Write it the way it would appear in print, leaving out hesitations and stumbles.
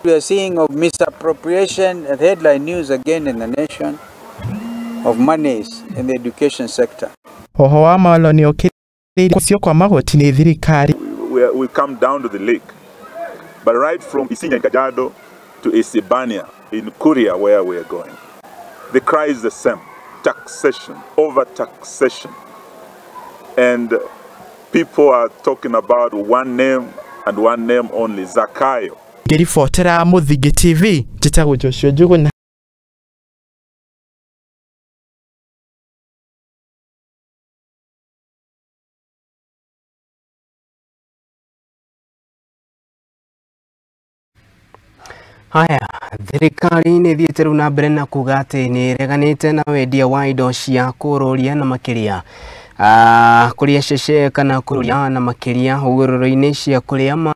We are seeing of misappropriation at headline news again in the nation of monies in the education sector. Hoho wa malo ni okiririe kwa magoti ni thirikari. We come down to the lake, but right from Isinya Kajiado to Isebania in Kuria, where we are going, the cry is the same: taxation, over taxation. And people are talking about one name and one name only, Zakayo. Ngĩribotera Mũthingi TV, njĩtagwo Joshua Njuguna. Haya, thirikari nĩ ĩthiĩte rĩu na mbere na kuga atĩ nĩ ĩreganĩte na wendia wa indo cia kũrũria na makĩria kũrĩa cece kana kũrũria na makĩria hũgũrũrũ-inĩ cia kũrĩa